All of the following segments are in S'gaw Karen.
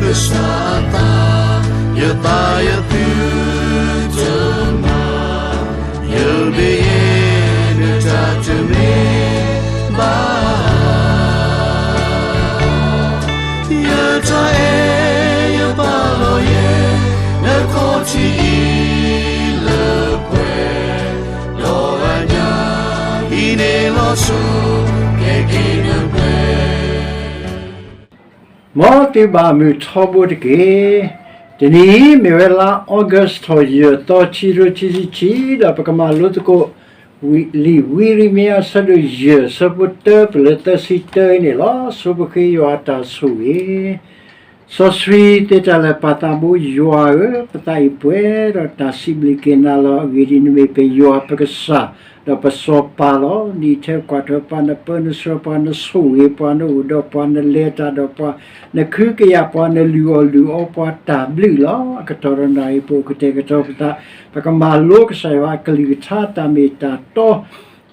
ကစၢ်အသး, ယသးယသုတမၤ, ယဘၣ်ယဲနတၢ်တမ့ၢ်ဘၣ်. ယတၢ်အဲၣ်ယပာ်လီၤယဲ, နခီၣ်ထံးအံၤလၢပှဲၤ, ဒီးအညၣ်အံၤန့ၣ်လီၤဆီ, ကဲက့ၤနပှဲၤ မ်သုဘၣ်မုာ်ထီဘိတက့ၢ်. တနံၤအံၤမ့ၢ်ဝဲလါ August ထီၣ်ယဲၢ်သီ ခံကထိခံဆံခံ, ဒီးပကမၤလိသကိး လံာ်ဝံယံးရမံယၤ အဆၢဒိၣ်ယဲၢ် အဆၢဖိတၢ တုၤလၢသၢဆံတၢအံၤန့ၣ်လီၤ. ဆိပဃ့ယွၤအတၢ်ဆိၣ်ဂ့ၤ စီဆှံသ့တၢ်လၢာ် ပၢ်သးဘိယွၤဧၢ, ပသးအံၤပှဲၤဒီးတၢ်စံးဘျုးက့ၤနၤလီၤ. အဂ့ၢ်ဒ်အံၤ, နမ့ၢ်ပယွၤပကစၢ်, ဒီးပစီၤပၤလီၤ. နအံးထွဲကွၢ်ထွဲပှၤ, နပၢနဆှၢပှၤ, နဆိၣ်ဂ့ၤပှၤ, နအိၣ်ဒီးပှၤ, နလဲၤတၢ်ဒီးပှၤ, နခုကယာ်ပှၤ, နလုၢ်အီၣ်လုၢ်အီပှၤတၢ်ဘျုးလီၤ. အကတီၢ်ဒီးနၣ်ရံၣ် ပအိၣ်ကတဲာ်ကတီၤပသး, ပကမၤလိကစၢ်ယွၤအကလုၢ်ကထါ တၢ်မ့ၢ်တၢ်တီ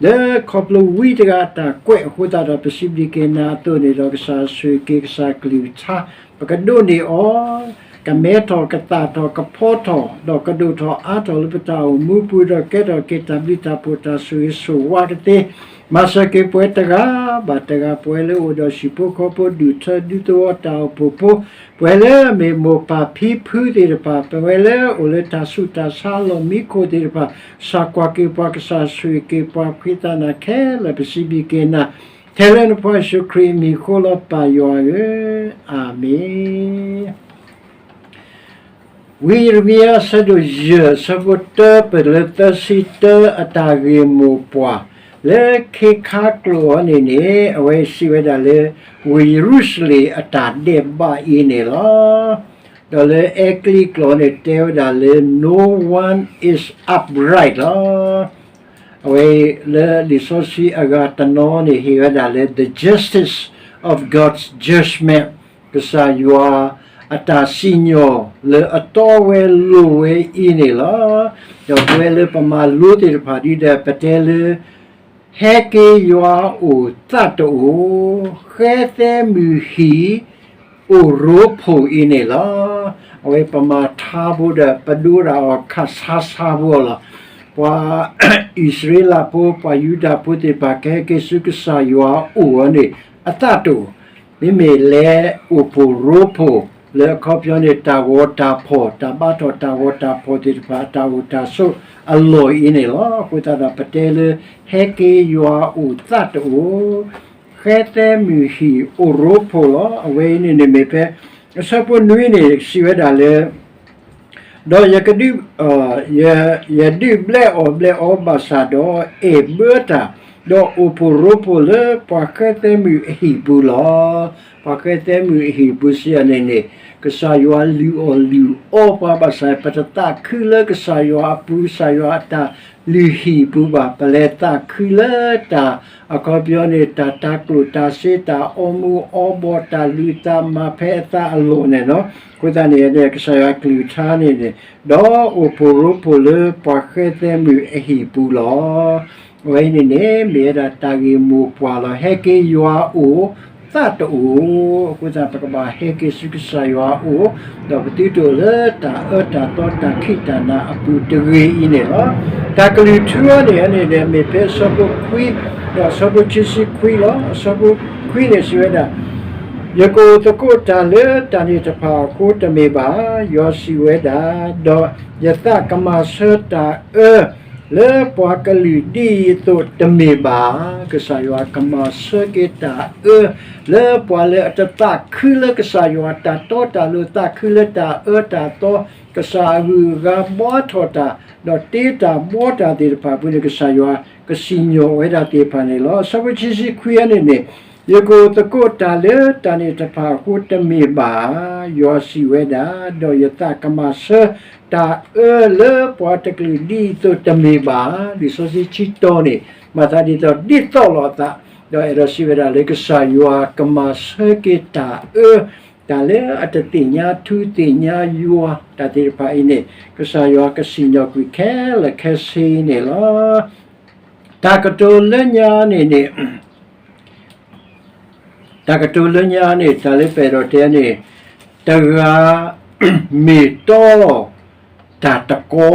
လၢခီဖျိဝံတဂၤအတၢ်ကွဲးအဃိသတးဒီး ပစံးဘျုးက့ၤနၤအသိးန့ၣ်ဒီး ကစၢ်ယွၤဆိၣ်ဂ့ၤက့ၤကစၢ်အကလုၢ်ကထါ, ပကဒိးန့ၢ်အီၤ, ကမဲထီၣ်ကသၣ်ထီၣ်ကဖီထီၣ်, ဒီးကဒိၣ်ထီၣ်အါထီၣ်လၢပတၢ်အိၣ်မူပူၤ, ဒီးကဲထီၣ်က့ၤတၢ်ဘျုးတၢ်ဖှိၣ်တၢ်ဆိၣ်ဂ့ၤဆိၣ်ဝါကသ့, မၤစၢၤက့ၤပှၤတဂၤဘၣ်တဂၤ, ပှၤလၢအအိၣ်ဒီးဟံၣ်ဖိဃီဖိ ဒူၣ်ထၢဒူသဝီတၢ်အိၣ်ဖှိၣ်ဖိ, ပှၤလၢအမ့ၢ်မိၢ်ပၢ်ဖံဖုသ့ၣ်တဖၣ်, ပဝဲလၢအအိၣ်လၢတၢ်ဆူးတၢ်ဆါအလီၢ်မံခိၣ်သ့ၣ်တဖၣ်, ကစၢ်ကွၢ်က့ၤပှၤ, ကစၢ်ဆိၣ်ဂ့ၤက့ၤပှၤ, ဖှံသးနၤခဲလၢာ် ပစံးဘျုးက့ၤနၤ, ထဲလၢနဖိယ့ၣ်ၡူးခရံာ်အမံၤအဃိလီၤ ပၢ်ယွၤဧၢ, အၤမ့ၣ်. ဝံယံးရမံယၤ အဆၢဒိၣ်ယဲၢ် အဆၢဖိတၢ တုၤလၢသၢဆံတၢ အတၢ်ဂ့ၢ်မိၢ်ပှၢ်, လၢခ့ခါကျိာ်အံၤန့ၣ်န့ၣ် အဝဲစံးဝဲဒၣ်လၢ ဝ့ၢ်ယရူၤၡလ့ၣ်အတၢ်ဒဲးဘးအံၤန့ၣ်လီၤ. ဒီးလၢအဲကလံးကျိာ်န့ၣ် တဲဝဲဒၣ်လၢ No one is upright လီၤ. အဝဲလၢလံာ်စီဆှံအဂၤတနီၤန့ၣ် ဟ့ၣ်ဝဲဒၣ်လၢ the justice of God's judgment, ကစၢ်ယွၤအတၢ်စံၣ်ညီၣ်လၢအတီဝဲလိၤဝဲအံၤန့ၣ်လီၤ. ဒီးပဝဲလၢပမၤလိသ့ၣ်တဖၣ်ဒ်ဒီး ပတဲလၢ ဟဲက့ၤယွၤအအိၣ်သးတအိၣ်, ဃဲသဲမုၢ်ဟံၣ်အိၣ်ရိဖှိၣ်အံၤန့ၣ်လီၤ. အဝဲပမၤထါဖိဒီး ပဒိတၢ်အီၤခးဆါဆါဖိအီၤလီၤ. ပှၤအံၣ်စရ့လးဖိ ပှၤယူဒၤဖိသ့ၣ်တဖၣ် ကဟဲက့ၤဆူကစၢ်ယွၤအအိၣ်အီၤန့ၣ် အသးတအိၣ်, မ့မ့ၢ်လဲၤအိၣ်ဖှိၣ်ရိဖှိၣ် လၢအခီပညီန့ၣ် တၢ်ဂီၤတၢ်ဖီၣ်, တၢ်ဘါထီၣ်တၢ်ဂီၤတၢ်ဖီၣ်သ့ၣ်တဖၣ် အတၢ်အိၣ်တၢ်ဆိးအလီၢ်အံၤန့ၣ်လီၤ. အဃိသတးဒီး ပတဲလၢ ဟဲက့ၤယွၤအအိၣ်သးတအိၣ်, ဃဲသဲမုၢ်ဟံၣ်အိၣ်ရိဖှိၣ်လီၤ. အဝဲအံၤန့ၣ်န့ၣ်မ့ၢ်ဖဲ အဆၢဖိနွံန့ၣ် စံးဝဲဒၣ်လၢ ဒီးယကဒုး, ယဒုးဘျဲးအီၣ်ဘျဲးအီဘၣ်ဆၣ်ဒီး အဲၣ်ဘၢတၢ်, ဒီးအိၣ်ဖှိၣ်ရိဖှိၣ်လၢပှၤဃဲသဲမုၢ်အဟံၣ်ပူၤလီၤ. ပှၤဃဲသဲမုၢ်အဟံၣ်ပူၤစံးယၤန့ၣ်န့ၣ် ကစၢ်ယွၤလုၢ်အီၣ်လုၢ်အီပှၤဘၣ်ဆၣ် ပတသးခုလၢကစၢ်ယွၤအပူၤ, ကစၢ်ယွၤအတၢ်လုၢ်ဟံၣ်ပူၤဘၣ်. ပလဲၤသးခုလၢတၢ်အခီပညီန့ၣ် တၢ်တၤကျိၣ်တၤစ့ တၢ်အီမူၤအီဘှီး တၢ်လုၢ်သးမၤဖဲအသးအလီၢ်န့ၣ်လီၤ. အဃိသတးန့ၣ် ကစၢ်ယွၤကလုၢ်ကထါန့ၣ်န့ၣ် ဒီးအိၣ်ဖှိၣ်ရိဖှိၣ်လၢပှၤဃဲသဲမုၢ်အဟံၣ်ပူၤလီၤ. အဝဲအံၤန့ၣ်န့ၣ် မ့ၢ်ဝဲဒၣ်တၢ်ဂ့ၢ်မိၢ်ပှၢ်လီၤ. ဟဲက့ၤယွၤအအိၣ်သးတအိၣ်, အဃိသတး ပကဘၣ်ဟဲက့ၤဆူကစၢ်ယွၤအအိၣ်, ဒီးပသုတအိၣ်လၢတၢ်အၢတၢ်သီတၢ်ခံးတၢ်နၤအပူၤတဂ့ၤအံၤန့ၣ်လီၤ. တၢ်ကလုၢ်ထူအံၤန့ၣ်န့ၣ် မ့ၢ်ဖဲအဆၢဖိခွံ, ဒီးအဆၢဖိခံဆံခွံလီၤ. အဆၢဖိခွံန့ၣ်စံးဝဲဒၣ် ယကအိၣ်သကိးတၢ်လၢတၢ်န့ၣ်တဖၣ်အဃိတမ့ၢ်ဘၣ်, ယွၤစံးဝဲဒၣ်, ဒီးယသးကမၤဆၢတၢ်အၢ လၢပှၤကလုာ်ဒ်အံၤအသိးတမ့ၢ်ဘၣ်. ကစၢ်ယွၤကမၤဆၢက့ၤတၢ်အၢ လၢပှၤလၢအတသးခုလၢကစၢ်ယွၤ တၢ်တီတၢ်လိၤ သးခုလၢတၢ်အၢတၢ်သီ, ကစၢ်အဂုၤအဂၤဘှါထီၣ်တၢ်, ဒီးတ့တၢ်ဘှီတၢ်သ့ၣ်တဖၣ်အပူၤန့ၣ် ကစၢ်ယွၤကစံၣ်ညီၣ်ဝဲဒၣ်သ့ၣ်တဖၣ်န့ၣ်လီၤ. အဆၢဖိခံဆံခွံအံၤန့ၣ်န့ၣ် ယကအိၣ်သကိးတၢ်လၢတၢ်န့ၣ်တဖၣ်အဃိတမ့ၢ်ဘၣ်, ယွၤစံးဝဲဒၣ်, ဒီးယသးကမၤဆၢတၢ်အၢလၢပှၤတကလုာ်ဒ်အံၤအသိးတမ့ၢ်ဘၣ်. လံာ်စီဆှံဆံတီၤန့ၣ် မၤသးဒ်သိးဒ်သိးလိာ်အသး, ဒီးအဲၣ်ဒိးစံးဝဲဒၣ်လၢကစၢ်ယွၤကမၤဆၢက့ၤတၢ်အၢ, တၢ်လၢအတသ့ၣ်ညါထူသ့ၣ်ညါယွၤတၢ်သ့ၣ်တဖၣ်အံၤန့ၣ် ကစၢ်ယွၤကစံၣ်ညီၣ်ကွံာ်ခဲလၢာ်ခဲဆ့န့ၣ်လီၤ. တၢ်ကတိၤလၢညါန့ၣ်န့ၣ် တၢ်ကတိၤလၢညါန့ၣ် တၢ်လၢပအဲၣ်ဒိးတဲန့ၣ် တဂၤမ့ၢ်တီတၢ်တကီ,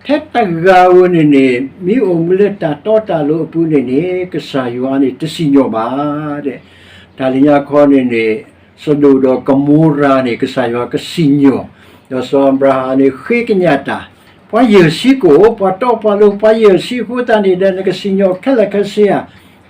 ထဲတဂၤဧိၤန့ၣ်န့ၣ် မ့ၢ်အိၣ်မူလၢတၢ်တီတၢ်လိၤအပူၤန့ၣ်န့ၣ် ကစၢ်ယွၤန့ၣ် တစံၣ်ညီၣ်ဘၣ်. တၢ်လၢညါခီန့ၣ်န့ၣ် စဒိၣ်ဒီးကမိရၤန့ၣ် ကစၢ်ယွၤကစံၣ်ညီၣ်, ဒီးစီၤအၤဘြၤဟၣ်န့ၣ် ဃ့ကညးတၢ်, ပှၤယဲၢ်ဆံကအိၣ်, ပှၤတီပှၤလိၤ ပှၤယဲၢ်ဆံအဃိသတးန့ၣ်ဒီး နကစံၣ်ညီၣ်ခဲလၢာ်ခဲဆ့ဧါ.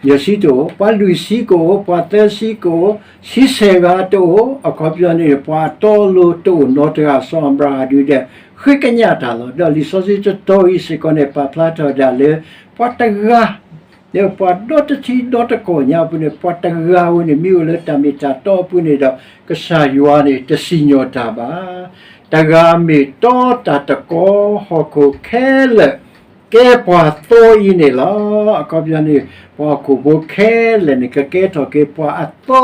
ယဲၢ်ဆံတအိၣ်, ပှၤလွံၢ်ဆံကအိၣ်, ပှၤသၢဆံကအိၣ်, ဆံဆဲၣ်ဂၤတအိၣ်, အခီပညီန့ၣ် ပှၤအတီအလိၤတအိၣ်နီတဂၤ. စီၤအၤဘြၤဟၣ်ဒုးဒီး ဃ့ကညးတၢ်လီၤ. ဒီးလံာ်စီဆှံတတီၤအံၤစ့ၢ်ကီးန့ၣ် ပာ်ဖျါထီၣ်ဒၣ်လၢ ပှၤတဂၤ ဒီးပှၤဒီတထံဒီတကီၢ်ညါအပူၤန့ၣ် ပှၤတဂၤဧိၤန့ၣ် မ့ၢ်အိၣ်လၢတၢ်မ့ၢ်တၢ်တီအပူၤန့ၣ်ဒီး ကစၢ်ယွၤန့ၣ် တစံၣ်ညီၣ်တၢ်ဘၣ်. တဂၤမ့ၢ်တီတၢ်တကီ, ဟီၣ်ခိၣ်ခဲလၢာ် ကဲပှၤသီအံၤန့ၣ်လီၤ. အခီပညီန့ၣ် ပှၤဟီၣ်ခိၣ်ဖိခဲလၢာ်န့ၣ် ကကဲထီၣ်က့ၤပှၤအသီ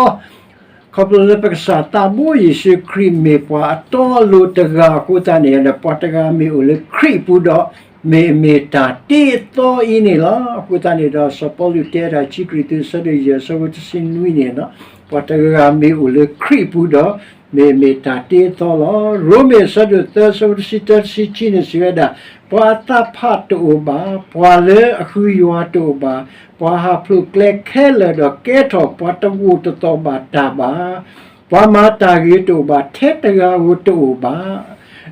ခီဖျိလၢပကစၢ်သးဘိယ့ၣ်ၡူးခရံာ်မ့ၢ်ပှၤအတီအလိၤတဂၤအဃိသတးန့ၣ် ပှၤတဂၤမ့ၢ်အိၣ်လၢခရံာ်အပူၤဒီး မ့ၢ်မ့ၢ်တၢ်တ့အသီအံၤန့ၣ်လီၤ. အဃိသတးန့ၣ်ဒီး စီၤပီလူးတဲဒၣ် ခံကရံၣ်သူး အဆၢဒိၣ်ယဲၢ် အဆၢဖိတဆံနွံန့ၣ်, ပှၤတဂၤမ့ၢ်အိၣ်လၢခရံာ်အပူၤဒီး မ့ၢ်မ့ၢ်တၢ်တ့အသီလီၤ. ရိမ့ၤ အဆၢဒိၣ်သၢ အဆၢဖိတဆံတၢ တဆံခံန့ၣ်စံးဝဲဒၣ်, ပှၤအသးဖးတအိၣ်ဘၣ်, ပှၤလၢအဃုယွၤတအိၣ်ဘၣ်, ပှၤဟးဖျိးကျဲခဲလၢာ်ဒီးကဲထီၣ်ပှၤတဂိာ်တသီၣ်ဘၣ်တၢ်ဘၣ်, ပှၤမၤတၢ်ဂ့ၤတအိၣ်ဘၣ်, ထဲတဂၤဧိၤတအိၣ်ဘၣ်.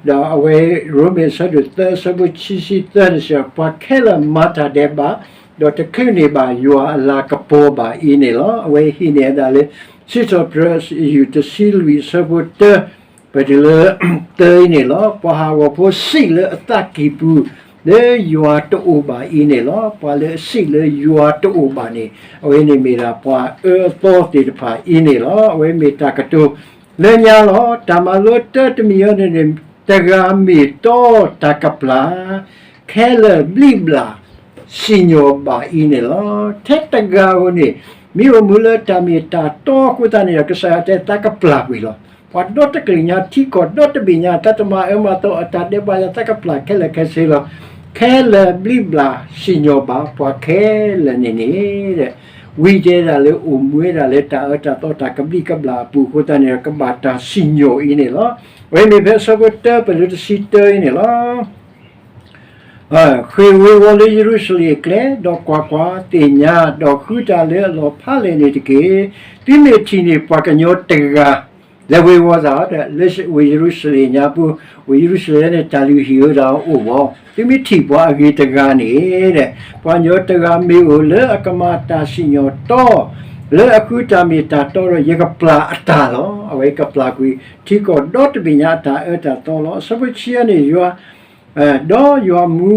ဒီးအဝဲ ရိမ့ၤ အဆၢဒိၣ်သၢ အဆၢဖိခံဆံသၢန့ၣ်စံး, ပှၤခဲလၢာ်မၤတၢ်ဒဲးဘး, ဒီးတချုးန့ၢ်ဘၣ်ယွၤအလၤကပီၤဘၣ်အံၤန့ၣ်လီၤ. အဝဲဟံးန့ၢ်ဝဲဒၣ်လၢ စံးထီၣ်ပတြၢၤ တဆံလွံၢ် အဆၢဖိတၢ ပတုၤလၢ သၢအံၤန့ၣ်လီၤ. ပှၤဟးဂီၤဖိစံးလၢအသးကံၢ်ပူၤ လၢယွၤတအိၣ်ဘၣ်အံၤန့ၣ်လီၤ. ပှၤလၢအစံးလၢယွၤတအိၣ်ဘၣ်န့ၣ် အဝဲန့ၣ်မ့ၢ်ဒၣ်ပှၤအၢအသီသ့ၣ်တဖၣ်အံၤန့ၣ်လီၤ. အဝဲမ့ၢ်တၢ်ကတိၤလၢညါလီၤ. တၢ်မၤလိတၢတမံၤအံၤန့ၣ်န့ၣ် တဂၤမ့ၢ်တီတၢ်ကပျၢ် ခဲလၢာ်ဘျံးဘျၣ် စံၣ်ညီၣ်ဘၣ်အံၤန့ၣ်လီၤ. ထဲတဂၤဧိၤန့ၣ် မ့ၢ်အိၣ်မူလၢတၢ်မ့ၢ်တၢ်တီအဃိသတးန့ၣ်ဒီး ကစၢ်ယွၤတဲသးကပျၢ်ကွံာ်လီၤ. ပှၤဒီတကလုာ်ညါ ထံကီၢ်ဒီတဘ့ၣ်ညါ တၢ်တမၤအၢမၤသီအတၢ်ဒဲးဘးယၤ သးကပျၢ်ခဲလၢာ်ခဲဆ့လီၤ. ခဲလၢာ်ဘျံးဘျၣ် စံၣ်ညီၣ်ဘၣ်ပှၤခဲလၢာ်န့ၣ်န့ၣ် ဝံတဲဒၣ်လၢအိၣ်မူဝဲဒၣ်လၢတၢ်အၢတၢ်သီတၢ်ကဘျံးကဘျၣ်အပူၤအဃိသတးန့ၣ် ကဘၣ်တၢ်စံၣ်ညီၣ်အံၤန့ၣ်လီၤ. အဝဲမ့ၢ်ဖဲအဆၢဖိတၢပတုၤလၢတဆံတၢအံၤန့ၣ်လီၤ. ဃ့ၢ်ဝ့ၤဝီၤလၢယရူၤၡလ့ၣ်အကျဲ, ဒီးကွၢ်ကွၢ်, သ့ၣ်ညါ, ဒီးဃုတၢ်လၢအလီၢ်ဖးလဲၢ်န့ၣ်တက့ၢ်. သုမ့ၢ်ထံၣ်န့ၢ်ပှၤကညီတဂၤ လဲၤဝ့ၤဝီၤသးဒီး လၢဝ့ၢ်ယရူၤၡလ့ၣ်ညါပူၤ, ဝ့ၢ်ယရူၤၡလ့ၣ်န့ၣ် တၢ်လုၢ်ဟံၣ်ဧိၤတၢ်အိၣ်ဘၣ်, သုမ့ၢ်ထံၣ်ပှၤအဂ့ၤတဂၤန့ၣ် ပှၤကညီတဂၤမ့ၢ်အိၣ်လၢအကမၤတၢ်စံၣ်ညီၣ်တီ လၢအဃုတၢ်မ့ၢ်တၢ်တီဒီး ယကပျၢ်အတၢ်လီၤ. အဝဲကပျၢ်ကွံာ် ထံကီၢ်ဒီတဘ့ၣ်ညါအတၢ်အၢတၢ်သီလီၤ. အဆၢဖိဆံန့ၣ် ယွၤ ဒီးယွၤမူ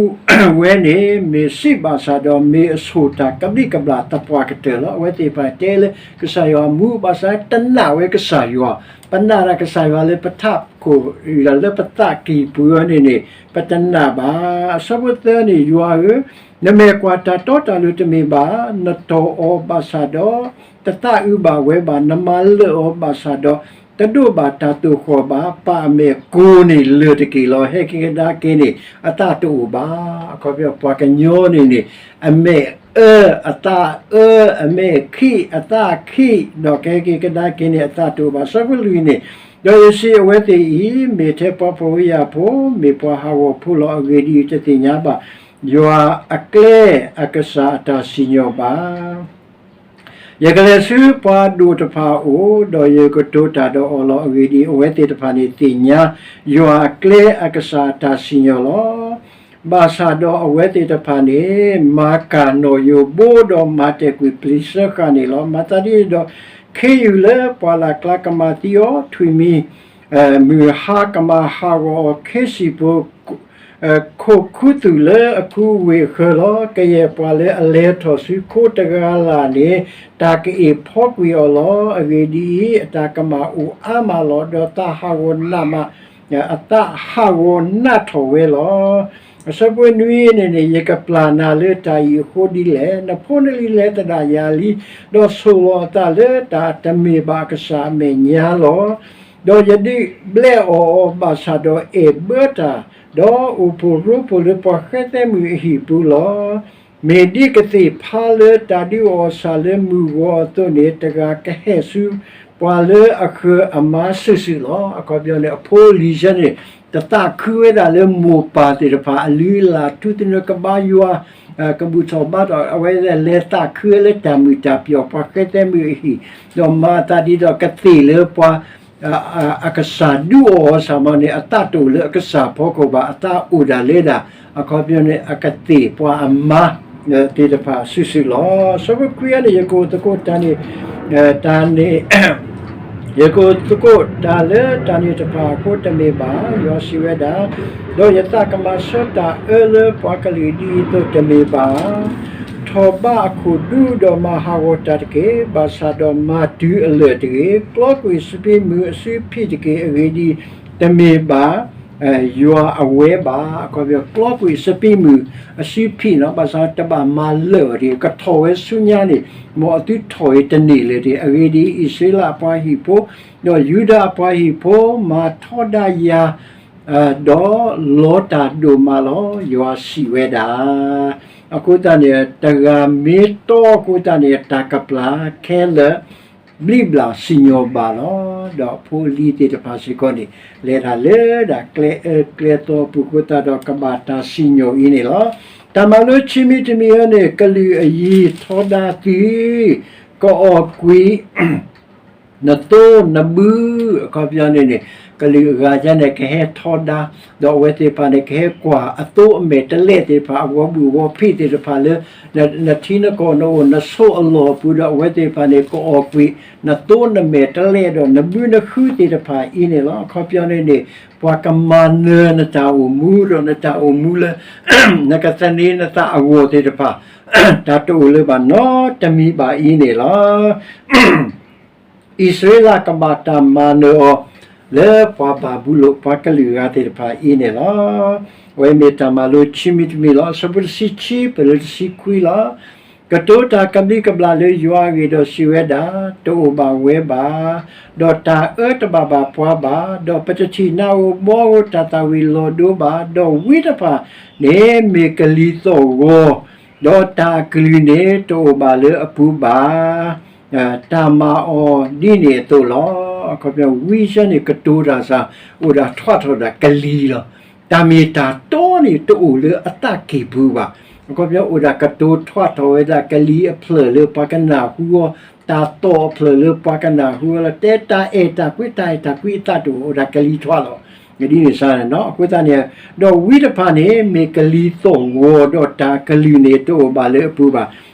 ဝဲန့ၣ် မ့ၢ်စံးဘၣ်ဆၣ်ဒီး မ့ၢ်အဆိၣ်တၢ်ကဘျံးကဘျၣ်သပှၢ်ကတၢၢ်လီၤ. အဝဲသ့ၣ်တဖၣ်တဲလၢကစၢ်ယွၤမူဘၣ်ဆၣ် တနာ်ဝဲကစၢ်ယွၤ, ပနာ်ဒၣ်ကစၢ်ယွၤလၢပထးခိၣ် ဒီးလၢပသးကံၢ်ပူၤအံၤန့ၣ်န့ၣ် ပတနာ်ဘၣ်. အဆၢဖိသၢန့ၣ် ယွၤဧၢ, နမဲာ်ကွၢ်တၢ်တီတၢ်လိၤတမ့ၢ်ဘၣ်, နတီၢ်အီၤဘၣ်ဆၣ်ဒီး တသးအုးဘၣ်ဝဲဘၣ်, နမၤလၢာ်အီၤဘၣ်ဆၣ်ဒီး တဒိးဘၣ်တၢ်သိၣ်ဃီၣ်ဘၣ်, ပၢ်အမဲာ်ကိၤန့ၣ်လၢာ်တက့ၢ်လီၤ. ဟဲက့ၤကဒါက့ၤန့ၣ် အသးတအိၣ်ဘၣ်. အခီပညီ ပှၤကညီန့ၣ်န့ၣ် အမဲာ်အၢ, အသးအၢ, အမဲာ်ခံး, အသးခံး, ဒီးကဟဲက့ၤကဒါက့ၤန့ၣ် အသးတအိၣ်ဘၣ်. အဆၢဖိလွံၢ်န့ၣ်, ဒီးယစံး အဝဲသ့ၣ်အံၤ မ့ၢ်ထဲပှၤဖှီၣ်ဖိယာ်ဖိ, မ့ၢ်ပှၤဟးဂီၤဖိလီၤ. အဂ့ၢ်ဒ်အံၤ, တသ့ၣ်ညါဘၣ် ယွၤအကျဲအကစၢ်အတၢ်စံၣ်ညီၣ်ဘၣ်. ယကလဲၤဆူပှၤဒိၣ်တဖၣ်အအိၣ်, ဒီးယကတိၤတၢ်ဒီးအီၤလီၤ. အဂ့ၢ်ဒ်အံၤ, အဝဲသ့ၣ်တဖၣ်န့ၣ်သ့ၣ်ညါ ယွၤအကျဲအကစၢ်အတၢ်စံၣ်ညီၣ်လီၤ. ဘၣ်ဆၣ်ဒီးအဝဲသ့ၣ်တဖၣ်န့ၣ် မၤကၢ်နီၣ်ယိၤဘိ, ဒီးမၤတဲာ်ကွံာ်ပျံၤစၢဃာ်န့ၣ်လီၤ. မၤသးဒ်န့ၣ်ဒီး ခ့ယုၢ်လၢပှၢ်လၢ်ကျါကမၤသံအီၤ, ထွံၣ်မံၤမုၢ်ဟါကမၤဟးဂီၤအီၤ, ခ့စံၣ်ဖိ ခိၣ်ခူသူၣ်လၢအခူအဝ့ၢ်အဃၢၤလီၤ. ကယဲၢ်ပှၤလၢအလဲၤထီၣ်ဆူခိတဂၤလၢ်န့ၣ် တၢ်ကအ့ၣ်ဖီကွံာ်အီၤလီၤ. အဂ့ၢ်ဒ်အံၤ, အတၢ်ကမၣ်အိၣ်အါမးလီၤ. ဒီးသးဟးဂီၤနးမး, အသးဟးဂီၤနးထီၣ်ဝဲလီၤ. အဆၢဖိနွံန့ၣ်န့ၣ်, ယကပျၢ်နၤလၢတၢ်အံၤအဃိဒ်လဲၣ်. နဖိနလံၤလဲၤသဒၣ်ယၤလံ, ဒီးဆိၣ်လီၤအသးလၢတၢ်တမ့ၢ်ဘၣ်အကစၢ်အမဲာ်ညါလီၤ. ဒီးယဒုးဘျဲးအီၣ်အီၤဘၣ်ဆၣ်ဒီးအဲၣ်ဘၢတၢ်, ဒီးအိၣ်ဖှိၣ်ရိဖှိၣ်လၢပှၤဃဲသဲမုၣ်အဟံၣ်ပူၤလီၤ. မ့ၢ်ဒ်ကသ့ၣ်ဖးလၢတၢ်ဒုးအီၣ်အီၤဆၣ်လၢမုၢ်ဂီၤအသိးန့ၣ်, တဂၤကဟဲၣ်ဆူ ပှၤလၢအဃၢၤအမါစုာ်စုာ်လီၤ. အခီပညီန့ၣ် အဖိအလံၤဆၢန့ၣ် တသးခုဝဲဒၣ်လၢမိၢ်ပၢ်သ့ၣ်တဖၣ်အလုၢ်အလၢ် ထူသနူကဘါယွၤ ကဘူၣ်ထီၣ်ဘါထီၣ် အဝဲလဲၤသးခုဝဲလၢတၢ်မုာ်တၢ်ပျီၢ် ပှၤဃဲသဲမုၣ်အဟံၣ်, ဒီးမၤအသးဒ်သိးကသ့ၣ်လၢပှၤ အကစၢ်ဒုးအီၣ်အီၤစ့ၢ်မီၤန့ၣ် အသးတအိၣ်လၢအကစၢ်ဖီခိၣ်ဘၣ်, အသးအိၣ်ဒၣ်လၢဒၣ် အခီပညီန့ၣ် အကသ့ၣ်ပှၤအမါသ့ၣ်တဖၣ်စုာ်စုာ်လီၤ. ဆၢဖိခွံအံၤန့ၣ် ယကအိၣ်သကိးတၢ်န့ၣ် တၢ်န့ၣ် ယကအိၣ်သကိးတၢ်လၢတၢ်န့ၣ်တဖၣ်အဃိတမ့ၢ်ဘၣ်, ယွၤစံးဝဲဒၣ်, ဒီးယသးကမၤဆၢတၢ်အၢလၢပှၤကလုာ်ဒ်အံၤအသိးတမ့ၢ်ဘၣ်. ထီၣ်ဘါအခိၣ်ဒူဒီးမၤဟးဂီၤတၢ်တက့ၢ်. ဘၣ်ဆၣ်ဒီးမၤတုၤအလၢာ်တဂ့ၤ, ကျီကွံာ်စပံးမုၢ်အစုဖံးတက့ၢ်. အဂ့ၢ်ဒ်အံၤ, တမ့ၢ်ဘၣ် ယွၤအဝဲဘၣ်. အခီပညီ ကျီကွံာ်စပံးမုၢ်အစုဖံးနီၤ, ဘၣ်ဆၣ်တဘၣ်မၤလၢာ်အီၤတဂ့ၤ, ကထီၣ်ဝဲဆူညါန့ၣ် မ်အသုထီၣ်အံၤတန့ၢ်လၢၤတဂ့ၤ. အဂ့ၢ်ဒ်အံၤ, အံၣ်စရ့လးအပှၤဟံၣ်ဖိ ဒီးယူဒၤအပှၤဟံၣ်ဖိ မၤထီဒါယၤ ဒီးလီၤတၢ်ဒိၣ်မးလီၤ, ယွၤစံးဝဲဒၣ်. အဃိသတးန့ၣ် တဂၤမ့ၢ်တီအဃိသတးန့ၣ် တၢ်ကပျၢ်ခဲလၢာ် ဘျံးဘျၣ်စံၣ်ညီၣ်ဘၣ်လီၤ. ဒီးဖိလံၤသ့ၣ်တဖၣ်စ့ၢ်ကီးန့ၣ် လဲၤတၢ်လၢဒၣ်ကျဲအၢကျဲသီအပူၤအဃိသတးဒီး ကဘၣ်တၢ်စံၣ်ညီၣ်အံၤန့ၣ်လီၤ. တၢ်မၤလိခံမံၤတမံၤအံၤန့ၣ် ကလုာ်အယံၤထီဒါသု ကအီၣ်ကွံာ် နသိနဘု, အခီပညီန့ၣ်န့ၣ် ကလုာ်အဂၤန့ၣ် ကဟဲထီဒါ, ဒီးအဝဲသ့ၣ်တဖၣ်န့ၣ် ကဟဲကွၢ်အသိအမဲာ်တလဲၣ်သ့ၣ်တဖၣ် အဂီၤဘုၣ်ဂီၤဖံးသ့ၣ်တဖၣ်လၢ နထံနကီၢ်နအိၣ်နဆိးအလီၢ်အပူၤဒီး အဝဲသ့ၣ်တဖၣ်န့ၣ် ကအီၣ်ကွံာ် နသိနမဲာ်တလဲၣ်ဒီး နဘုနဃုသ့ၣ်တဖၣ်အံၤန့ၣ်လီၤ. အခီပညီန့ၣ်န့ၣ် ပှၤကမၤနၢၤနတၢ်အိၣ်မူဒီး နတၢ်အိၣ်မူလၢ နကသန့ၤနသးအဂီၢ်သ့ၣ်တဖၣ် တၢ်တအိၣ်လၢၤဘၣ်နီတမံၤဘၣ်အံၤန့ၣ်လီၤ. အံၣ်စရ့လးကဘၣ်တၢ်မၤနၢၤအီၤ လၢပှၤဘၤဘူလိၣ် ပှၤကလုာ်ဂၤသ့ၣ်တဖၣ်အံၤန့ၣ်လီၤ. အဝဲမ့ၢ်တၢ်မၤလိခံမံၤတမံၤလီၤ. အဆၢဖိတဆံခံ ပၢၢ်လၢတဆံခွံလီၤ. ကတိၤတၢ်ကဘျံးကဘျၣ်လၢယွၤအဂ့ၢ်ဒီးစံးဝဲဒၣ်, တအိၣ်ဘၣ်ဝဲဘၣ်, ဒီးတၢ်အၢတဘၣ်ဘၣ်ပှၤဘၣ်, ဒီးပတထံၣ်နးဧိၤဘီဧိၤတၢ်သၣ်ဝံၤလီၤဒိဘၣ်, ဒီးဝံတဖၣ်န့ၣ်မ့ၢ်ကလံၤသီၣ်ဂီၤ, ဒီးတၢ်အကလုၢ်န့ၣ်တအိၣ်ဘၣ်လၢအပူၤဘၣ်. တၢ်မၤအီၤဒ်န့ၣ်အသိးလီၤ. အခီပညီ ဝံစ့ၢ်န့ၣ် ကတိၤတၢ်စ့ၢ် အိၣ်ဒၣ်ထွဲထီၣ်ဒၣ်ကလံၤလီၤ. တၢ်မ့ၢ်တၢ်တီန့ၣ် တအိၣ်လၢအသးကံၢ်ပူၤဘၣ်. အခီပညီ အိၣ်ဒၣ်ကတိၤထွဲထီၣ်ဝဲဒၣ်ကလံၤအဖျၢၣ်လၢပှၤကနၢ်ဟူအီၤ, တၢ်သီၣ်အဖျၢၣ်လၢပှၤကနၢ်ဟူအီၤလီၤ. တဲတၢ်အဲၣ်တၢ်ကွံ တၢ်အဲၣ်တၢ်ကွံအသးတအိၣ် အိၣ်ဒၣ်ကလံၤထွဲလီၤ. ဒ်န့ၣ်စ့ၢ်န့ၣ်နီၤ. အဃိသတးန့ၣ် ဒီးဝံတဖၣ်န့ၣ် မ့ၢ်ကလံၤသီၣ်ဂီၤ ဒီးတၢ်ကလုၢ်န့ၣ်တအိၣ်ဘၣ်လၢအပူၤဘၣ်.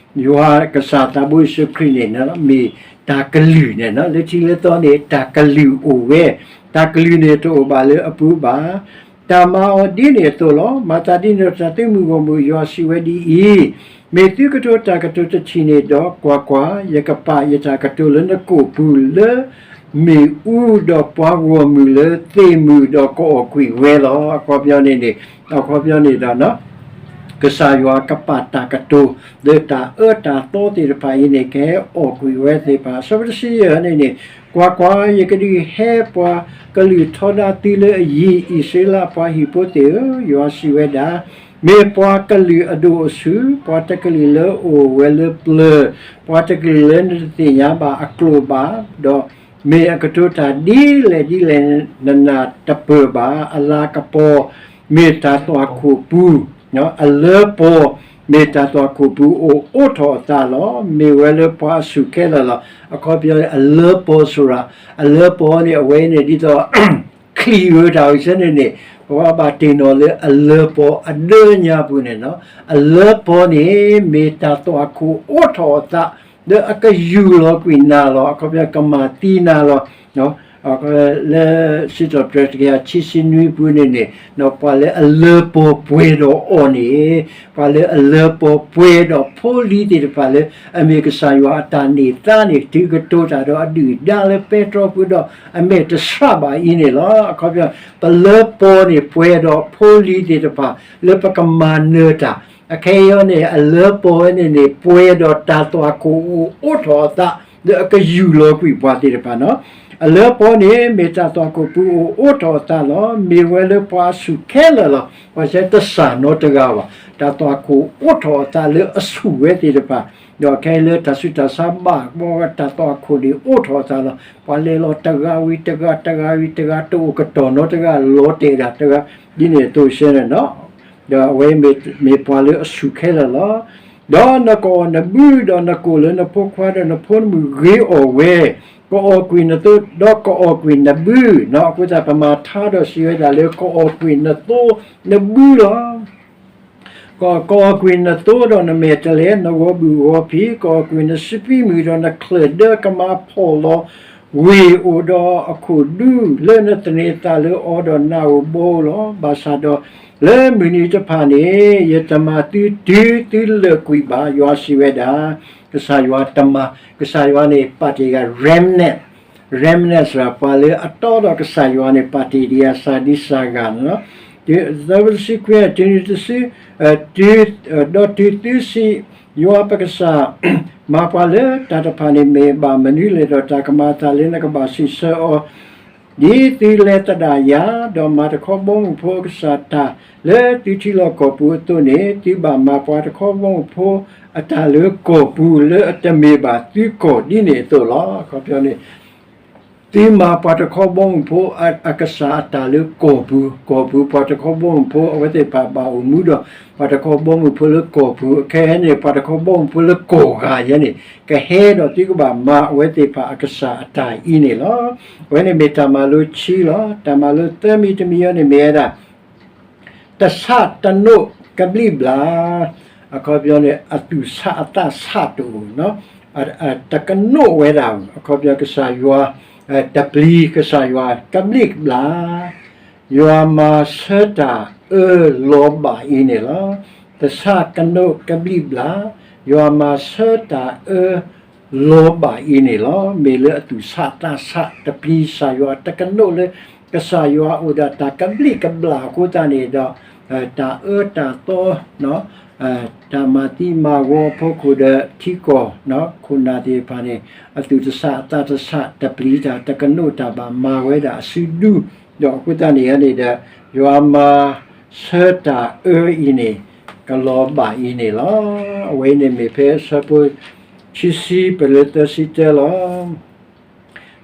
ယွၤကစၢ်သးဘိယ့ၣ်ၡူးခရံာ်န့ၣ် မ့ၢ်တၢ်ကလုၢ်န့ၣ်နီၤ, လၢထံးလၢသီန့ၣ် တၢ်ကလုၢ်အိၣ်ဝဲ, တၢ်ကလုၢ်န့ၣ်တအိၣ်ဘၣ်လၢအပူၤဘၣ်. တၢ်မၤအီၤဒ်န့ၣ်အသိးလီၤ. မၤသးဒ်န့ၣ်ဒီး တၢ်သုးမုၢ်ဂီၢ်မုၢ် ယွၤစံးဝဲဒ်အံၤ, မ့ၢ်သုကတိၤတၢ်ကတိၤတထံၣ်န့ၣ်ဒီး, ကွၢ်ကွၢ်, ယကပာ်ယတၢ်ကတိၤလၢနကိာ်ပူၤလၢ မ့ၣ်အူ, ဒီးပှၤဂီၢ်မုၢ်လၢသ့ၣ်မုၣ်ဒီးကအီၣ်ကွံာ်ဝဲလီၤ. အခီပညီန့ၣ်ဒီး အခီပညီန့ၣ်ဒီး ကစၢ်ယွၤကပာ်တၢ်ကတိၤ လၢတၢ်အၢတၢ်သီသ့ၣ်တဖၣ်အံၤန့ၣ် ကဟဲအီၣ်ကွံာ်ဝဲသ့ၣ်တဖၣ်. အဆၢဖိတဆံယဲၢ်န့ၣ်န့ၣ်, ကွၢ်ကွၢ်, ယကဒုးဟဲပှၤကလုာ်ထီဒါသုလၢအယံၤ, အံၣ်စရ့လးပှၤဟံၣ်ဖိသ့ၣ်ဧၢ, ယွၤစံးဝဲဒၣ်, မ့ၢ်ပှၤကလုာ်အဒိၣ်အဆူၣ်, ပှၤတကလုာ်လၢအအိၣ်ဝဲလၢပျၢၤ, ပှၤတကလုာ်လၢနတသ့ၣ်ညါဘၣ်အကျိာ်ဘၣ်, ဒီး မ့ၢ်အကတိၤတၢ်ဒ်လဲၣ်ဒ်လဲၣ် နနၢ်တပၢၢ်ဘၣ်. အလၤကပီၤ မ့ၢ်တၢ်သွၣ်ခိၣ်ပူၤ, အလၢပီၤ မ့ၢ်တၢ်သွၣ်ခိၣ်ပူၤ အိၣ်အိးထီၣ်အသးလီၤ. မ့ၢ်ဝဲလၢပှၤအဆူၣ်ခဲလၢာ်လီၤ. အခီပညီ အလၢပီၤစရၣ်, အလၢပီၤန့ၣ် အဝဲန့ၣ်ဒ်သိး ချံၣ်ဧိၤတၢ်ဧိၤဆၢန့ၣ်န့ၣ် ပဘၣ်တ့ၢ်နီၣ်လၢအလၢပီၤအဒၢညါပူၤန့ၣ်နီၤ. အလၢပီၤန့ၣ် မ့ၢ်တၢ်သွၣ်ခိၣ်အိးထီၣ်အသး လၢအကယူၢ်လီၤကွံာ်နၤလီၤ. အခီပညီ ကမၤသံနၤလီၤ. လၢစံးထီၣ်ပတြၢၤတကယၤခံဆံနွံပူၤန့ၣ်န့ၣ် ပှၤလၢအလၢပီၤပှဲၤဒီးအီၤန့ၣ်, ပှၤလၢအလၢပီၤပှဲၤဒီးဖိလံၤသ့ၣ်တဖၣ်လၢ အမ့ၢ်ကစၢ်ယွၤအတၢ်န့ၢ်သါန့ၣ် တုၤကတိၤတၢ်ဒီးအဒုၣ်အဒါလၢပဲတြီပူၤဒီး အမဲာ်တဆှးဘၣ်အံၤန့ၣ်လီၤ. အခီပညီ ပလၢပီၤန့ၣ်ပှဲၤဒီးဖိလံၤသ့ၣ်တဖၣ် လၢပကမၤနၢၤတၢ် အခဲအံၤန့ၣ် အလၢပီၤဝဲန့ၣ်န့ၣ် ပှဲၤဒီးတၢ်သွၣ်ခိၣ်အိၣ်အိးထီၣ်အသး လၢအကယူၢ်လီၤကွံာ်ပှၤသ့ၣ်တဖၣ်နီၤ, အလၢပီန့ၣ် မ့ၢ်တၢ်သွၣ်ခိၣ်ပူၤအိၣ်အိးထီၣ်အသးလီၤ. မ့ၢ်ဝဲလၢပှၤအဆူၣ်ခဲလၢာ်လီၤ. ပှၤစဲတစၢ်နီတဂၤဘၣ်. တၢ်သွၣ်ခိၣ်အိးထီၣ်အသးလၢအဆူၣ်ဝဲသ့ၣ်တဖၣ်, ဒီးခဲအံၤလၢတၢ်ဆူးတၢ်ဆါဘၣ်ဘီ တၢ်သွၣ်ခိၣ်န့ၣ်အိးထီၣ်အသးလီၤ. ပှၤလဲၤလီၤတဂၤဝံၤတဂၤ တဂၤဝံၤတဂၤ တအိၣ်ကတီၢ်နီတဂၤ လီၤတဲာ်ဒၣ်တဂၤ ဒ်န့ၣ်အသိးစဲန့ၣ်နီၤ. ဒီးအဝဲမ့ၢ်ပှၤလၢအဆူၣ်ခဲလၢာ်လီၤ. ဒီးနကအီၣ်နဘု ဒီးနကိၣ်လၢနဖိခွါ ဒီးနဖိနမုၣ်ဂ့ၤအီၣ်ဝဲ, ကအီၣ်ကွံာ်နသိ ဒီးကအီၣ်ကွံာ်နဘုနီၤ. အဃိသတး ပမၤထါဒီးစံးဝဲဒၣ်လၢ ကအီၣ်ကွံာ်နသိနဘုလီၤ. ကကအီၣ်ကွံာ်နသိဒီးနမဲာ်တဲးလဲး နဂီၤဘုၣ်ဂီၤဖံး, ကအီၣ်ကွံာ်နစပံးမုၢ်ဒီးနချၢၣ်ဒၢ ကမၤဖှီၣ်လီၤဝ့ၢ်အိၣ်ဒီးအခိၣ်ဒူ လၢနသန့ၤသးလၢအီၤဒီးနၢ်ဧိၤဘီဧိၤလီၤ. ဘၣ်ဆၣ်ဒီးလၢမုၢ်နံၤတဖၣ်န့ၣ် ယတမၤသုတုၤသုလၢာ်ကွံာ်ဘၣ်, ယွၤစံးဝဲဒၣ်. ကစၢ်ယွၤတမၤ, ကစၢ်ယွၤန့ၣ် ပာ်တ့ၢ်ဂၤ remnant, remnant စ့ၢ် ပှၤလၢအတီဒီးကစၢ်ယွၤန့ၣ် ပာ်တ့ၢ်ဒံးအစၤဒံးစၤဂၤန့ၣ်လီၤ. သၢဘီတဆံခွံ တုၤနုၤတစု တုၤ, ဒီးတုၤသုစံး, ယွၤပကစၢ် မၤပှၤလၢတၢ်တဖၣ်န့ၣ် မ့ၢ်ဘၣ်မနုၤလဲၣ်ဒီး တၢ်ကမၤအသးလၢနကဘၣ်စံးဆၢအီၤ ဒ်သုလဲၤသဒၣ်ယၤ, ဒီးမၤတခီဘီမုၢ်ဖိအကစၢ်တၢ်လၢသုထံလီၢ်ကီၢ်ပူၤအသိးန့ၣ်, သုဘၣ်မၤပှၤတခီဘီမုၢ်ဖိအတၢ်လၢကီၢ်ပူၤလၢအတမ့ၢ်ဘၣ်သုကီၢ်ဒ်န့ၣ်အသိးလီၤ. အခီပညီန့ၣ် သုမၤပှၤတခီဘီမုၢ်ဖိအကစၢ်အတၢ်လၢကီၢ်ပူၤ, ကီၢ်ပူၤပှၤတခီဘီမုၢ်ဖိ အဝဲသ့ၣ်တဖၣ်ဘၣ်အိၣ်မူဒီး ပှၤတခီဘီမုၢ်ဖိလၢကီၢ်ပူၤ, ခဲအံၤန့ၣ် ပှၤတခီဘီမုၢ်ဖိလၢကီၢ်ဂၤယဲန့ၣ် ကဟဲဒီးသုကဘၣ်မၤအဝဲသ့ၣ်တဖၣ်အကစၢ်အတၢ်အံၤန့ၣ်လီၤ. အဝဲန့ၣ်မ့ၢ်တၢ်မၤလိခံလီၤ. တၢ်မၤလိသၢမံၤတမံၤအံၤန့ၣ်မ့ၢ်ဝဲဒၣ် တဆးတနိးကဘျံးဘျၣ်, အခီပညီန့ၣ် အသူၣ်ဆးအသးဆးတအိၣ်, တကနိးဝဲဒၣ်, အခီပညီကစၢ်ယွၤ တပျံၤကစၢ်ယွၤကဘျံးကဘျၣ်, ယွၤမၤဆၢတၢ်အၢလီၤဘၣ်အံၤန့ၣ်လီၤ. တဆးကနိးကဘျံးဘျၣ်, ယွၤမၤဆၢတၢ်အၢ လီၤဘၣ်အံၤန့ၣ်လီၤ. မ့ၢ်လၢအသူၣ်ဆးသးဆးတပျံၤကစၢ်ယွၤ တကနိးလၢ ကစၢ်ယွၤအိၣ်ဒီးတၢ်ကဘျံးကဘျၣ်အဃိသတးန့ၣ်ဒီး တၢ်အၢတၢ်သီ တၢ်မၤသံမၤဝီအဖီခိၣ်ဒီးထံကီၢ် ခိၣ်နၢ်သ့ၣ်တဖၣ်န့ၣ် အသူၣ်တဆးအသးတဆး တပျံၤတၢ် တကနိးတၢ်ဘၣ် မၤဝဲဒၣ်အစုဒု ဒီးအဃိသတးန့ၣ်န့ၣ်ဒီး ယွၤမၤဆၢတၢ်အၢအံၤန့ၣ် ကလီၤဘၣ်အံၤန့ၣ်လီၤ. အဝဲအံၤန့ၣ်မ့ၢ်ဖဲအဆၢဖိ ခံဆံ ပလၢသၢဆံတၢလီၤ.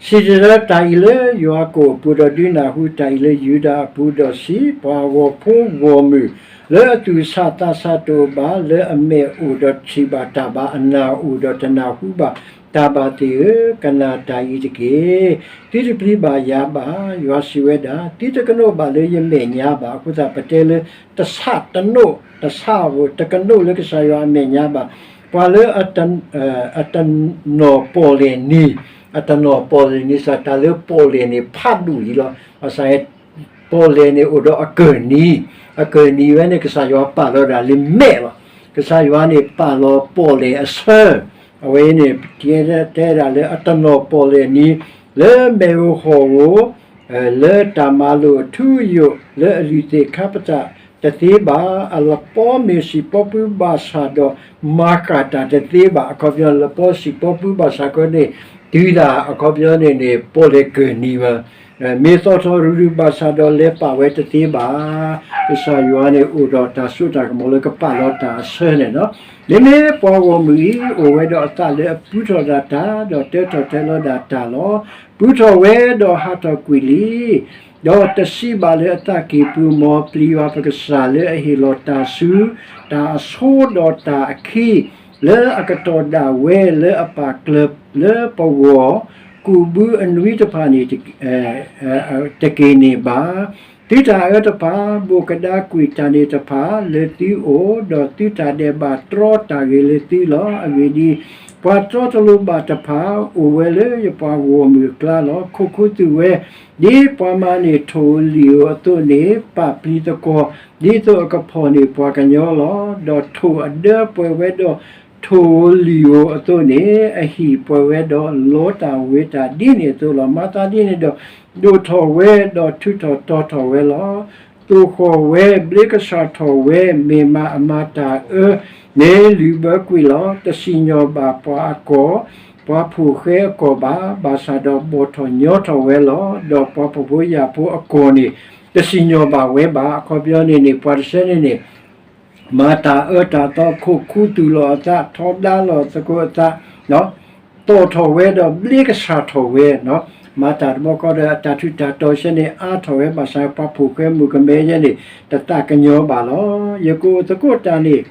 စံးတၢ်ဒီး တၢ်အံၤလၢယွၤကအိၣ်ပူၤဒီးဒုးနၢ်ဟူတၢ်အံၤလၢယူဒၤအပူၤဒီးစံး, ပှၤဂီၤဖိဂီၢ်မုၢ် လၢအသူၣ်ဆးသးဆးတအိၣ်ဘၣ်, လၢအမဲာ်အိၣ်ဒီးထံၣ်ဘၣ်တၢ်ဘၣ်, အနၢ်အိၣ်ဒီးတနၢ်ဟူဘၣ်တၢ်ဘၣ်သ့ၣ်ဧၢ, ကနၣ်တၢ်အံၤတက့ၢ်. သုတပျံၤဘၣ်ယၤဘၣ်. ယွၤစံးဝဲဒၣ်, သုတကနိးဘၣ်လၢယမဲာ်ညါဘၣ်. အဃိသတး ပတဲလၢ တဆးတနိး, တဆးဧိၤ တကနိးလၢကစၢ်ယွၤအမဲာ်ညါဘၣ်. ပှၤလၢ အတနီၢ်ပီၣ်လဲၣ်နံၤ, အတနီၢ်ပီၣ်လဲၣ်နံၤစ့ၢ် တၢ်လၢပီၣ်လဲၣ်န့ၣ် ဖးဒိၣ်လံလီၤ. ဘၣ်ဆၣ် ပီၣ်လဲၣ်န့ၣ်အိၣ်ဒီးအကၢၢ်နံၤ, အကၢၢ်နံၤဝဲန့ၣ် ကစၢ်ယွၤပာ်လီၤဒၣ်လၢမဲာ်လီၤ. ကစၢ်ယွၤန့ၣ်ပာ်လီၤပီၣ်လဲၣ်အဆၢ, အဝဲအံၤန့ၣ် ပတဲတဲဒၣ်လၢအတနီၢ်ပီၣ်လဲၣ်နံၤ လၢမဲာ်ဧိၤဟီၣ်ဧိၤ လၢတၢ်မၤလိာ်အထူအယိာ် လၢအလုၢ်သ့ၣ်ခါပတာ်တသ့ဘၣ်. အလပီမ့ၢ်စံၣ်ပီပုဘၣ်ဆၣ်ဒီး မၤဃၣ်တၢ်တသ့ဘၣ်. အခီပညီ လပီစံၣ်ပီပုဘၣ်ဆၣ်ခီန့ၣ် တုၤဒၣ်အခီပညီန့ၣ်န့ၣ် ပီၣ်လဲၣ်ကၢၢ်နံၤဘၣ်. မ့ၢ်သီၣ်ထီၣ်ရုၢ်ရုၢ်ဘၣ်ဆၣ်ဒီး လဲၤပာ်ဝဲတသ့ဘၣ်. ကစၢ်ယွၤန့ၣ်အိၣ်ဒီးတၢ်စိတၢ်ကမီၤလၢကပာ်လီၤတၢ်အဆၢန့ၣ်လီၤ. မ့မ့ၢ်ပှၤဂီၢ်မုၢ်အံၤ အိၣ်ဝဲဒီးအသးလၢအပူထီၣ်ဒၣ်တၢ် ဒီးတၢထီၣ်တဲလီၤဒၣ်တၢ်လီၤ. ပူထီၣ်ဝဲဒီးဟးထီၣ်ကွံာ်လံ. ဒီးတစံးဘၣ်လၢအသးကံၢ်ပူၤ မ်ပျံၤယွၤပကစၢ်လၢအဟ့ၣ်လီၤတၢ်ဆူ တၢ်အဆိဒီးတၢ်အခံ လၢအကတီၢ်ဒၣ်ဝဲလၢအပာ်ကျၢၤလၢပဂီၢ် ကူးဘုအနွံတဖၣ်န့ၣ် တက့ၢ်န့ၣ်ဘၣ်. သုတၢ်အၢတဖၣ် ဘိၣ်ကဒါကွံာ်တၢ်န့ၣ်တဖၣ်လၢသုအိၣ်, ဒီးသုတၢ်ဒဲးဘးတြီတၢ်ဂ့ၤလၢသုလီၤ. အဂ့ၢ်ဒ်အံၤ, ပှၤတြီတလိၤဘၣ်တဖၣ် အိၣ်ဝဲလၢယပှၤဂီၢ်မုၢ်အကျါလီၤ. ခိးခူသူၣ်ဝဲ ဒ်ပှၤမၤန့ၢ်ထိၣ်ဧိၤလံာ်ဧိၤအသိးန့ၣ် ပာ်ပျံၤသကွီၤ ဒ်သိးအကဖီၣ်န့ၢ်ပှၤကညီလီၤ. ဒီးထိၣ်အဒၢပှဲၤဝဲဒီးထိၣ်ဧိၤလံာ်ဧိၤအသိးန့ၣ် အဟံၣ်ပှဲၤဝဲဒီးလီတၢ်ဝ့ၤတၢ် ဒ်န့ၣ်အသိးလီၤ. မၤသးဒ်န့ၣ်ဒီး ဒိၣ်ထီၣ်ဝဲဒီးထုးထီၣ်တီထီၣ်ဝဲလီၤ. သိၣ်ဃီၣ်ဝဲ ဘျ့ကဆှၣ်ထီၣ်ဝဲ မ့ၢ်မၤအမၤတၢ်အၢ မ့ၢ်လုၢ်ဘၢကွံာ်လီၤ. တစံၣ်ညီၣ်ဘၣ်ပှၤအကီၢ် ပှၤဖိၣ်ဃဲအကီၢ်ဘၣ်, ဘၣ်ဆၣ်ဒီးဘီၣ်ထီၣ်ညီထီၣ်ဝဲလီၤ. ဒီးပှၤဖှီၣ်ဖိယာ်ဖိအကီၢ်န့ၣ် တစံၣ်ညီၣ်ဘၣ်ဝဲဘၣ်. အခီပညီန့ၣ်န့ၣ် ပှၤတဆၢန့ၣ်န့ၣ် မၤတၢ်အၢတၢ်သီ ခိးခူသူၣ်လီၤအသး, ထီဒါလီၤသကိးအသး, သီၣ်ထီၣ်ဝဲဒီးဘျ့ကဆၣ်ထီၣ်ဝဲ, မၤတၢ်တဘျီဃီဒီးအတၢ်ထူးတၢ်တီၤဆၢန့ၣ် အါထီၣ်ဝဲ, ဘၣ်ဆၣ်ပှၤဖိၣ်ဃဲမုၣ်ကမဲယဲန့ၣ် တသးကညီၤဘၣ်လီၤ. ယကအိၣ်သကိးတၢ်န့ၣ်,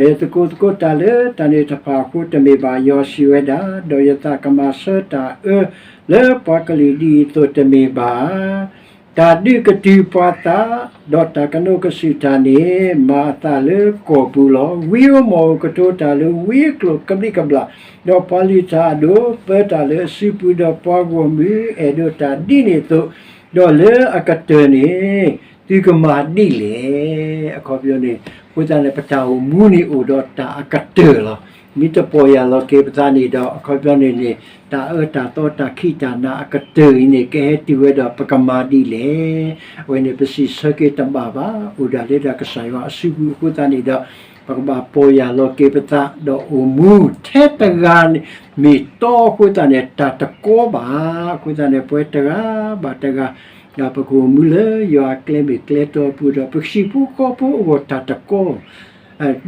ယသကိးသကိးတၢ်လၢတၢ်န့ၣ်တဖၣ်အဃိတမ့ၢ်ဘၣ်, ယွၤစံးဝဲဒၣ်, ဒီးယသးကမၤဆၢတၢ်အၢလၢပှၤကလုာ်ဒ်အံၤအသိးတမ့ၢ်ဘၣ်. တၢ်ဒုးကတုၤပှၤသး, ဒီးတၢ်ကနိးကစုာ်တၢ်န့ၣ် မၤအသးလၢကီၢ်ပူၤလီၤ. ဝံဧိၤမီၢ်ဧိၤ ကတိၤတၢ်လၢဝံအကျိာ်ကဘျံးကဘျၣ်, ဒီးပှၤလုၢ်တၢ်အဒိၣ် ပၢတၢ်လၢအစုပူၤ, ဒီးပှၤဂီၢ်မုၢ်အဲၣ်ဒိးတၢ်ဒ်န့ၣ်အသိး, ဒီးလၢအကတၢၢ်န့ၣ် သုကမၤဒ်လဲၣ်. အခီပညီန့ၣ် အဃိသတးန့ၣ် ပတၢ်အိၣ်မူန့ၣ်အိၣ်ဒီးတၢ်အကတၢၢ်လီၤ. မ့ၢ်တပီၢ်ယၢ်လီၤက့ၤပသးန့ၣ်ဒီး အခီပညီန့ၣ်န့ၣ် တၢ်အၢတၢ်သီတၢ်ခံးတၢ်နၤအကတၢၢ်အံၤန့ၣ် ကဟဲတုၤဝဲဒီးပကမၤဒ်လဲၣ်. အဝဲန့ၣ်ပစံးဆၢက့ၤတဘၣ်ဘၣ်. အိၣ်ဒၣ်လၢဒၣ်ကစၢ်ယွၤအစုပူၤအဃိသတးန့ၣ်ဒီး ပကဘၣ်ပီၢ်ယၢ်လီၤက့ၤပသး ဒီးအိၣ်မူထဲတဂၤန့ၣ် မ့ၢ်တီအဃိသတးန့ၣ် တၢ်တကီဘၣ်. အဃိသတးန့ၣ် ပဝဲတဂၤဘၣ်တဂၤ ဒီးပကအိၣ်မူလၢယွၤအကျဲမ့ၢ်ကျဲတီအပူၤဒီး ပကဟံၣ်ဖိဃီဖိအဂီၢ်တၢ်တကီ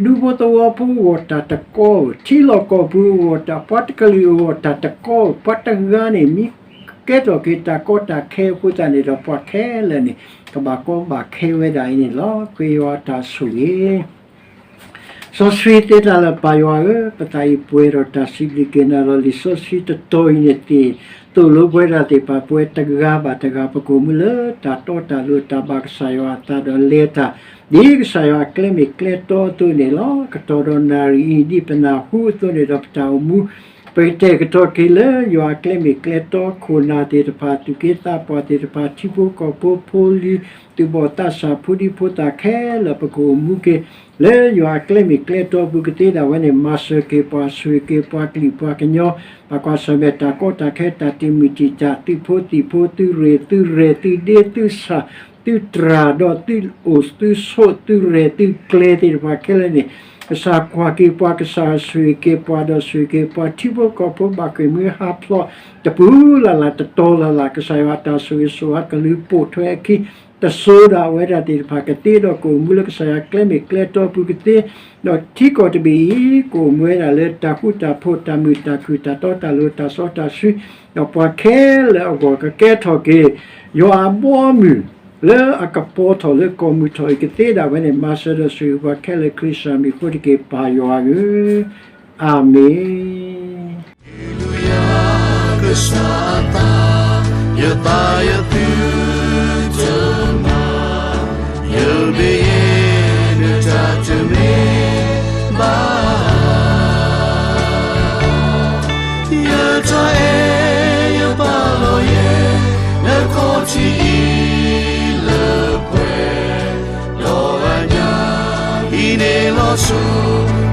ဒူဖိသဝီဖိအဂီၢ်တၢ်တကီ, ထံလီၢ်ကီၢ်ပူၤအဂီၢ်တၢ်, ပှၤတကလုာ်အဂီၢ်တၢ်တကီ, ပှၤတဂၤန့ၣ် မ့ၢ်ကဲထီၣ်က့ၤတၢ်ကီတၢ်ခဲအဃိသတးန့ၣ်ဒီး ပှၤခဲလၢာ်န့ၣ် ကဘၣ်ကီဘၣ်ခဲဝဲဒၣ်အံၤန့ၣ်လီၤ. ဃ့ယွၤတၢ်ဆိၣ်ဂ့ၤ စီဆှံသ့တၢ်လၢပၢ်ယွၤဧၢ, ပသးအံၤပှဲၤဒီးတၢ်စံးဘျုးက့ၤနၤလီၤ. လံာ်စီဆှံတတီၤအံၤန့ၣ်သ့ၣ် သိၣ်လိပဝဲဒၣ်သ့ၣ်တဖၣ် ပဝဲတဂၤဘၣ်တဂၤ ပကအိၣ်မူလၢတၢ်တီတၢ်လိၤ တၢ်ဘၣ်ကစၢ်ယွၤအသးဒီးလဲၤတၢ် ဒ်ကစၢ်ယွၤအကျဲမ့ၢ်ကျဲတီအသိးန့ၣ်လီၤ. ကတီၢ်ဒီးနၣ်ရံၣ်အံၤ ဒ်ပနၢ်ဟူအသိးန့ၣ်ဒီး ပတၢ်အိၣ်မူ ပကတဲာ်ကတီၤက့ၤလၢယွၤအကျဲမ့ၢ်ကျဲတီ ခိၣ်နၢ်သ့ၣ်တဖၣ် သူၣ်က့သးပှၢ်သ့ၣ်တဖၣ် ထံဖိကီၢ်ဖိ ဖိလံၤ သူၣ်ဘီၣ်သးစၢ် ဖိဒံဖိသၣ်ခဲလၢာ် ပကအိၣ်မူက့ၤ လၢယွၤအကျဲမ့ၢ်ကျဲတီပူၤကသ့ဒၣ်ဝဲန့ၣ် မၤစၢၤက့ၤပှၤ ဆိၣ်ဂ့ၤက့ၤပှၤကလုာ်ပှၤကညီ ဘၣ်ကွၢ်ဆၢၣ်မဲာ်တၢ်ကီတၢ်ခဲ တၢ်တံာ်မုၢ်တံာ်တာ် သုးဖိသံၣ်ဖိ သုးရ့ၣ်သုးရဲၣ် သုးဒ့သုးဆၣ် သုးတြၢ်ဒီးသုးအိၣ်သုးဆိး သုးရဲၣ်သုးကျဲၤသ့ၣ်တဖၣ်ခဲလၢာ်န့ၣ် ကစၢ်ကွၢ်က့ၤပှၤ ကစၢ်ဆိၣ်ဂ့ၤက့ၤပှၤ ဒီးဆိၣ်ဂ့ၤက့ၤပှၤထံဖိကီၢ်ဖိ ဘၣ်ဃ့ၢ်မှံဟးဖျိး တပူၤလၢ်လၢ်တတီၤလၢ်လၢ် ကစၢ်ယွၤအတၢ်ဆိၣ်ဂ့ၤဆိၣ်ဝါ ကလူၤပိာ်ထွဲအခံ တစိၤဒၣ်ဝဲဒၣ်သ့ၣ်တဖၣ်ကသ့ဒီး ကအိၣ်မူလၢကစၢ်ယွၤကျဲမ့ၢ်ကျဲတီပူၤကသ့ ဒီးထံကီၢ်တဘ့ၣ်အံၤ ကအိၣ်မူဝဲဒၣ်လၢတၢ်ဃူတၢ်ဖိး တၢ်မုာ်တၢ်ခုၣ် တၢ်တီတၢ်လိၤ တၢ်စီတၢ်ဆှံ ဒီးပှၤခဲလၢာ်အဂီၢ် ကကဲထီၣ်က့ၤ ယွၤအဘီအမုၢ် လၢအကပီၤထီၣ်လၢကီၢ်မုၢ်ထီၣ်အံၤကသ့ဒၣ်ဝဲန့ၣ် မၤစၢၤဒီးဆိၣ်ဂ့ၤပှၤခဲလၢာ် ခရံာ်စၢ်မံၤအဃိတက့ၢ် ပၢ်ယွၤဧၢ, အၤမ့ၣ်. ကစၢ်အသး ယသးယသုတမၤ ယမ့ၢ်ယဲ နတၢ်တမ့ၢ်ဘၣ် ယတၢ်အဲၣ်ယပာ်လီၤယဲ နခီၣ်ထံးအံၤလၢပှဲၤ ဒီးအညၣ်အံၤန့ၣ်လီၤဆိ